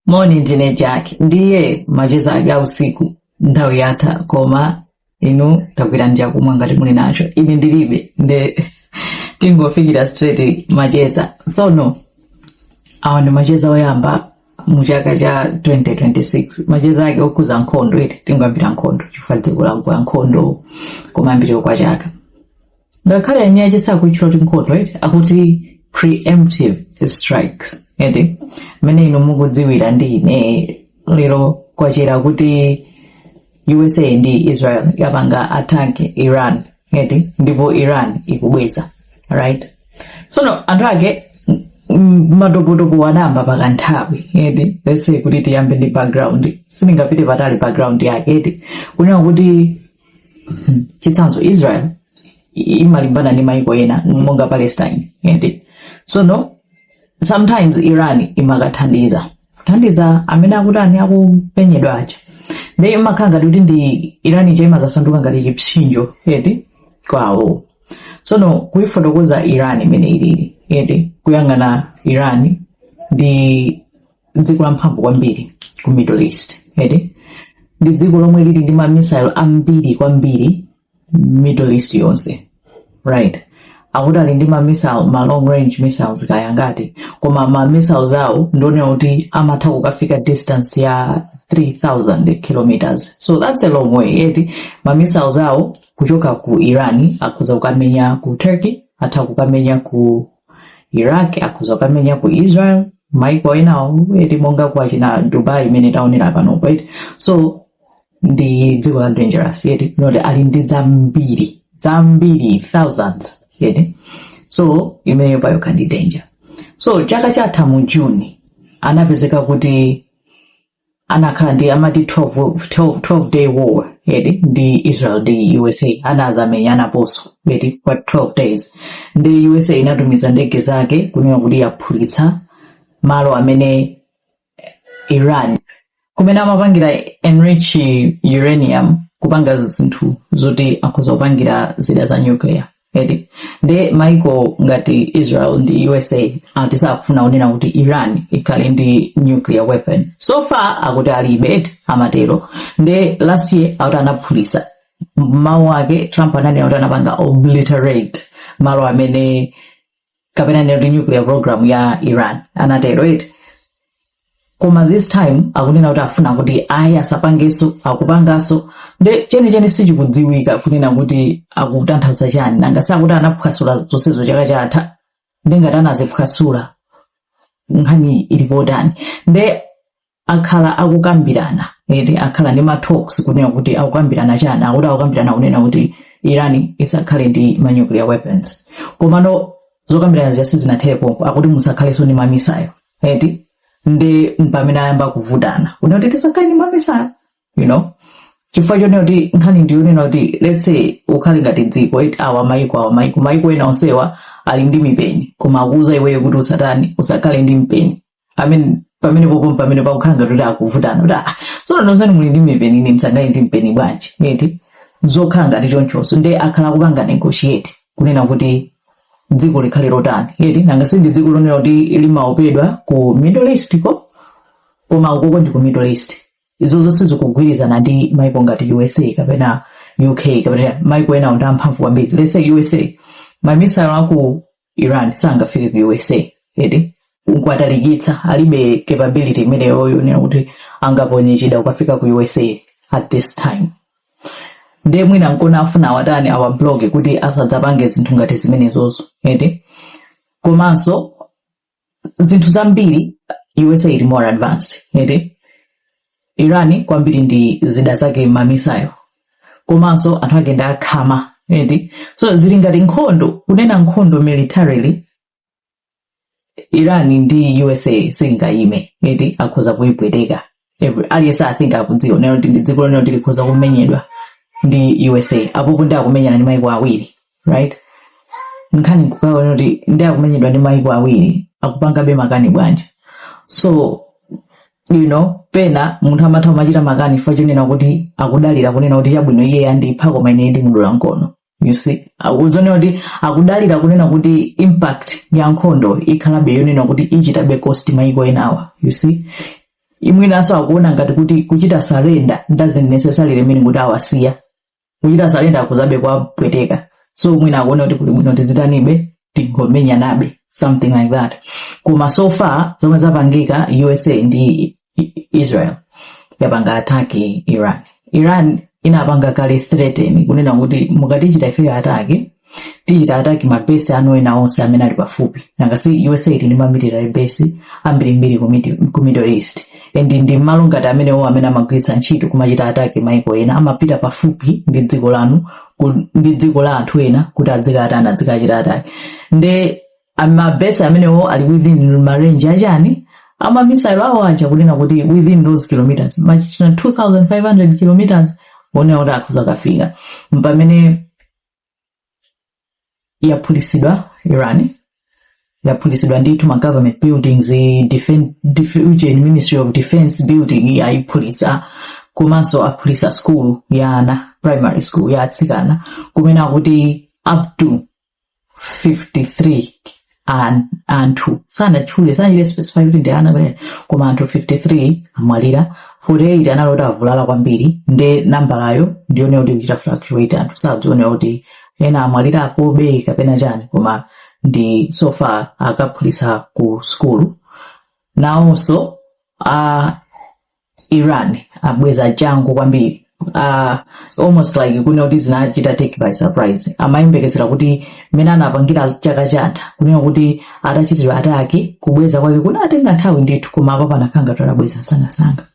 Moni, ndine Jack. Ndiye macheza ake ausiku, nthawi yatha, koma inu tagwirani chakumwa ngati muli nacho. Ine ndilibe, nde tingofikira straight macheza. Sono awa ndi macheza oyamba mu chaka cha 2026, macheza ake okhuza nkhondo iti. Tingoyambira nkhondo chifukwa dziko lagwa nkhondo kumayambiriro kwa chaka. Ngakhale anyache sakuitchula kuti nkhondo iti, akuti preemptive strikes eti. Mmene inu mukudziwira ndi ine, lero kwachera kuti USA ndi Israel yapanga attack Iran eti, ndipo Iran ikubweza, right? Sono anthu ake matopotopo anayamba pakanthawi eti. Let's say kuti tiyambe ndi background, sindingapite patali. Background yake eti, kunena kuti chitsanzo, Israel imalimbana ndi maiko ena monga Palestine eti. Sono sometimes Iran imakathandiza kuthandiza amene akutani, akupenyedwa aja. Ndi imakhala ngati kuti ndi Iran ija imazasanduka ngati chipsinjo eti kwawo. Sono kuifotokoza Iran imene ilili eti, kuyang'ana Iran ndi dziko lamphamvu kwambiri ku Middle East eti, ndi dziko lomwe lili ndi ma missile ambiri kwambiri Middle East yonse, right? Akuti ali ndi ma missile, ma long range missiles kaya ngati, koma ma missiles awo ndionera kuti amatha kukafika distance ya 3000 kilometers, so that's a long way eti. Ma missiles awo kuchoka ku Iran akhuza kukamenya ku Turkey, atha kukamenya ku Iraq, akhuza kukamenya ku Israel, maiko enawo eti, monga kwa china Dubai imene taonera panopo eti. So ndi dziko la dangerous eti, noti ali ndi zambiri zambiri, thousands eti. So imeneyo payokha ndi danger. So chaka chatha mu June anapezeka kuti anakhala ndi amati 12 day war eti ndi Israel ndi USA. Anazamenyanaponso eti kwa 12 days. Ndi USA inatumiza ndege zake kunena kuti yaphulitsa malo amene Iran kumene amapangira enrich uranium, kupanga zinthu zoti akhoza kupangira zida za nuclear eti. Ndi maiko ngati Israel ndi USA ati sakufuna kunena kuti Iran ikhale ndi nuclear weapon. So far akuti alibe eti, amatero. Ndi last year akuti anaphulitsa, mawu ake Trump ananena kuti anapanga obliterate malo amene kapena nena kuti nuclear program ya Iran, anatero eti. Koma this time akunena kuti afuna kuti ayi, asapangenso, akupanganso. Nde chenicheni sichikudziwika kunena kuti akutanthauza chani. Nanga sakuti anaphwasula zonsezo chaka chatha? Ndengati anaziphwasula, nkhani ilipotani? Nde akhala akukambirana eti, akhala ndi ma talks kunena kuti akukambirana chani. Akuti akukambirana kunena kuti Iran isakhale ndi ma nuclear weapons, komano zokambirana zija sizinathere pompo. Akuti musakhalenso ndi ma missile eti. Ndi pamene ayamba kuvutana kunena kuti tisakhale ndi ma missile, chifukwa chonena kuti nkhani ndiyonena kuti, let's say, ukhale ngati dziko eti, awa maiko, awa maiko ena onsewa ali ndi mipeni, koma akuuza iweyo kuti usatani, usakhale ndi mpeni. I mean, pamene popo pamene pakukhala ngati kuti akuvutana kuti, ah, tsono nonseni muli ndi mipeni, ine ndisankhale ndi mpeni bwanji eti? Zokhala ngati chonchonso. Ndi akhala akupanga negotiate kunena kuti dziko likhale lotani eti. Nanga si ndi dziko lonena kuti limaopedwa ku Middle East ko, koma ukoko ndi ku Middle East, izo zonse zikugwirizana ndi maiko ngati USA kapena UK kapena maiko ena ndi amphamvu kwambiri. Let's say USA, ma missile aku Iran sangafike ku USA eti, nkwatalikitsa. Alibe capability imeneyo yonena kuti angaponye chida kukafika ku USA at this time. Ndiye mwina nkona afuna awatani, awa block kuti asadzapange zinthu ngati zimenezozo eti. Komanso zinthu zambiri USA ili more advanced eti. Iran kwambiri ndi zida zake, ma missile, komanso anthu ake ndi akhama eti. So zili ngati nkhondo, kunena nkhondo militarily, Iran ndi USA singayime eti, akhoza kuyipweteka. Aliyense I think akudziwa neno kuti ndi dziko lonena kuti likhoza kumenyedwa ndi USA. Apopo ndi akumenyana ndi maiko awiri, right? Nkhani nkukaona kuti ndi akumenyedwa ndi maiko awiri, akupangabe makani bwanji? So pena munthu amatha kumachita makani chifukwa chonena kuti akudalira kunena kuti chabwino, iye andipha koma ine ndimudula mkono. You see, akuzonena kuti akudalira kunena kuti impact ya nkhondo ikhalabe yonena kuti ichitabe cost maiko enawa. You see, Mwinanso akuona ngati kuti kuchita surrender doesn't necessarily mean kuti awasiya. Kuchita surrender akuzabe kwapweteka, so mwina akuona kuti kuli bwino tizitanibe, tingomenyanabe, something like that. Koma so far zomwe zapangika, USA ndi Israel yapanga attack Iran. Iran inapanga kale threaten kunena kuti mukatichita ifeyo attack, tichita attack ma base anu ena onse amene ali pafupi. Nanga si USA ili ndi ma military base ambirimbiri ku Middle East, and ndi malo ngati amenewo amene amagwiritsa ntchito kumachita attack maiko ena. Amapita pafupi ndi dziko lanu, ndi dziko la anthu ena, kuti adzikatani, adzikachita attack. Nde ma base amenewo ali within ma range achani, ama missile awo aja, kunena kuti within those kilometers, machina 2500 kilometers, onena kuti akhuza kafika. Pamene yaphulisidwa Iran, yaphulisidwa ndithu ma government buildings, Ministry of Defense building yayiphulisa, komanso aphulisa school ya ana, primary school ya atsikana, kumene akuti up to 53 anthu, sanatchule, sanachite specify kuti ndi ana kumene, koma anthu 53 amwalira, 48 analoti avulala kwambiri. Nde nambalayo ndiyone kuti kuchita fluctuate, anthu sadzione kuti ena amwalira akobe kapena chani, koma ndi so far akaphulisa ku skulu. Nawonso a Iran abweza changu kwambiri, almost like kunena kuti zinachita take by surprise. Amayembekezera kuti mmene anapangira chaka chatha, kunena kuti atachitidwa attack, kubweza kwake kunatenga nthawi ndithu, koma apa panakhala ngati abweza msangasanga.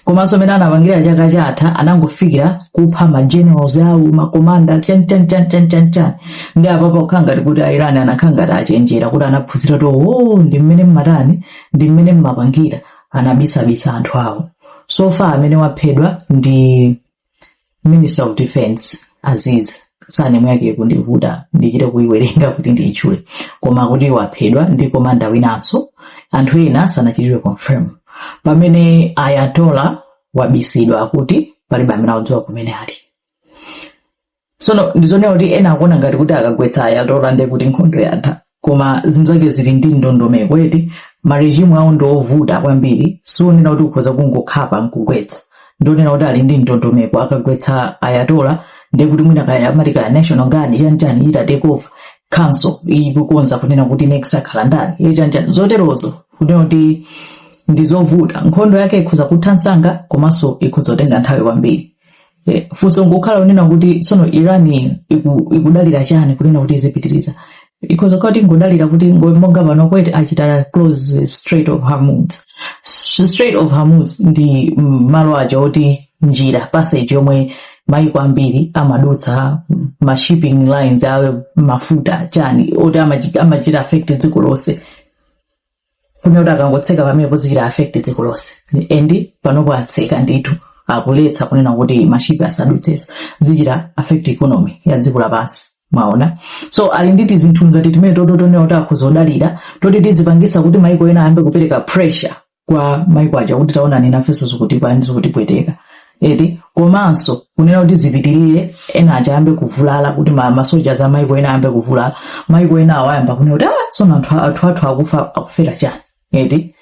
Komanso mmene anapangira chaka chatha, anangofikira kupha ma generals awo, ma commander, chan chan chan chan chan chan. Ndi apapo kukhala ngati kuti a Iran anakhala ngati achenjera, kuti anaphunzira kuti, oh, ndi mmene mmatani, ndi mmene mmapangira. Anabisabisa anthu awo. So far amene waphedwa ndi Minister of Defense Aziz, surname yake kundivuta, ndichite kuiwerenga kuti ndiyitchule, koma kuti waphedwa ndi commander winanso. Anthu ena sanachitidwe confirm. Pamene Ayatollah wabisidwa, akuti palibe amene akudziwa kumene ali. Sono ndizonena kuti ena akuona ngati kuti akagwetsa Ayatollah ndiye kuti nkhondo yatha, koma zinthu zake zili ndi ndondomeko eti. Ma regime awo ndi ovuta kwambiri, sionena kuti ukhoza kungokhapa nkugwetsa. Ndionena kuti ali ndi ndondomeko. Akagwetsa Ayatollah, ndiye kuti mwina kaya amati kaya National Guard chanichani ita take over, council ikukonza kunena kuti next akhala ndani, iye chanichani, zoterozo. Kunena kuti ndi zovuta, nkhondo yake ikhoza kutha msanga komanso ikhoza kutenga nthawi kwambiri. Funso nkukhala kunena kuti tsono Iran ikudalira chani kunena kuti izipitiriza? Ikhoza kukhala kuti ingodalira kuti monga pano kweti achita close Strait of Hormuz. Strait of Hormuz ndi malo aja oti njira, passage yomwe maiko ambiri amadutsa, ma shipping lines awe mafuta chani, oti amachita affect dziko lonse. Kunena kuti akangotseka pamenepo, zichita affect dziko lonse. And panopo atseka ndithu, akuletsa kunena kuti mashipi asadutsenso, zichita affect economy ya dziko lapansi, mwaona? So ali nditi zinthu ngati timene tototonera kuti akuzodalira, toti tizipangisa kuti maiko ena ayambe kupereka pressure kwa maiko aja kuti taonani, nafenso zikutipani, zikutipweteka eti. Komanso kunena kuti zipitirire, ena aja ayambe kuvulala, kuti masoja za maiko ena ayambe kuvulala, maiko ena awo ayamba kunena kuti, ah, sono anthu athu akufa, akufera chani eti?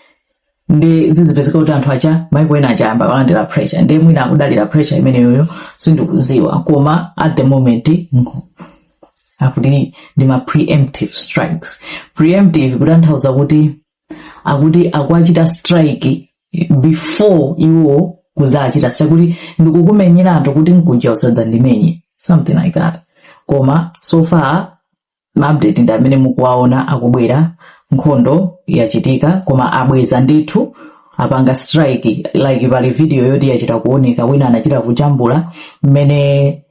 Ndi zizipezeka kuti anthu aja, maiko ena aja ayamba kulandira pressure. Ndi mwina akudalira pressure imeneyoyo, sindikuziwa. Koma at the moment akuti ndi ma preemptive strikes. Preemptive kutanthauza kuti akuti akuachita strike before iwo kuzachita strike, kuti ndikukumenyera anthu kuti nkuja usadzandimenye, something like that. Koma so far ma update ndi amene mukuwaona akubwera. Nkhondo yachitika, koma abweza ndithu, apanga strike. Like pali video yoti yachita kuoneka, wina anachita kujambula mmene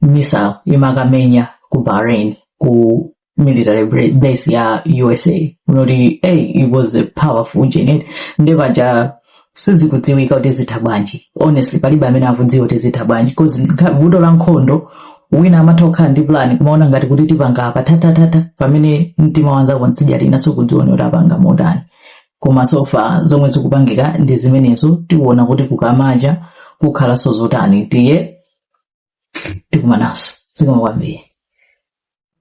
missile imakamenya ku Bahrain, ku military base ya USA, unoti, hey, it was a powerful jet. Ndi paja sizikudziwika kuti zitha bwanji. Honestly, palibe amene akudziwa kuti zitha bwanji, cause vuto la nkhondo, wina amatha kukhala ndi plan, kumaona ngati kuti tipanga apa tatatata, pamene mtima wanzako mtsidya lina, sikudziona kuti apanga motani. Koma so far zomwe zikupangika ndi zimenezo. Tiona kuti kukamacha kukhalanso zotani. Tiye tikumananso. Zikomo kwambiri.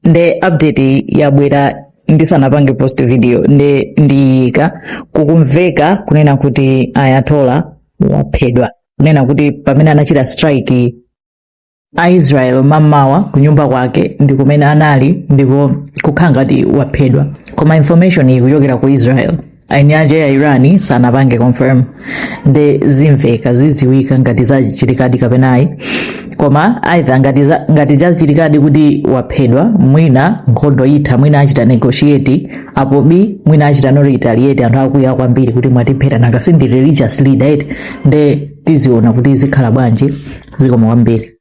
Nde update yabwera Ndisanapange post video nde ndiyika kukumveka kunena kuti Ayatollah waphedwa, kunena kuti pamene anachita strike a Israel mammawa kunyumba kwake ndi kumene anali, ndipo kukhala ngati waphedwa. Koma information iyi kuchokera ku Israel, eni ake ya Iran sanapange confirm. Nde zimveka, ziziwika ngati zachitikadi kapena ayi. Koma either ngati zachitikadi kuti waphedwa, mwina nkhondo itha, mwina achita negotiate, apo bii mwina achita no retaliate. Anthu akwiya kwambiri kuti mwatiphera, nanga sindi religious leader eti? Nde tiziona kuti zikhala bwanji. Zikomo kwambiri.